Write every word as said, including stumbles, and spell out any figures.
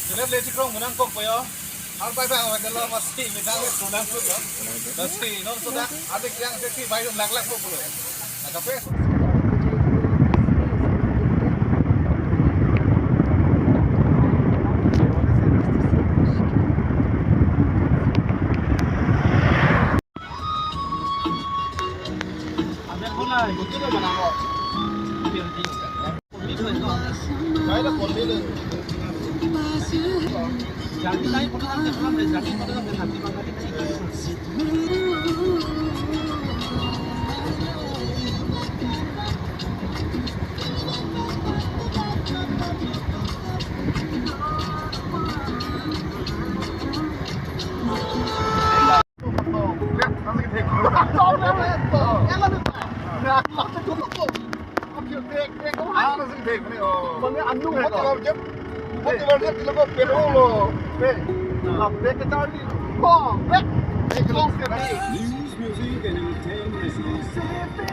Selep le chikrong menang kok payo. Har bai bai awak lo masi menang le menang kok lo. Masi non sudah ada yang seksi bai lak lak kok lo. Ada pes. News, music, and entertainment.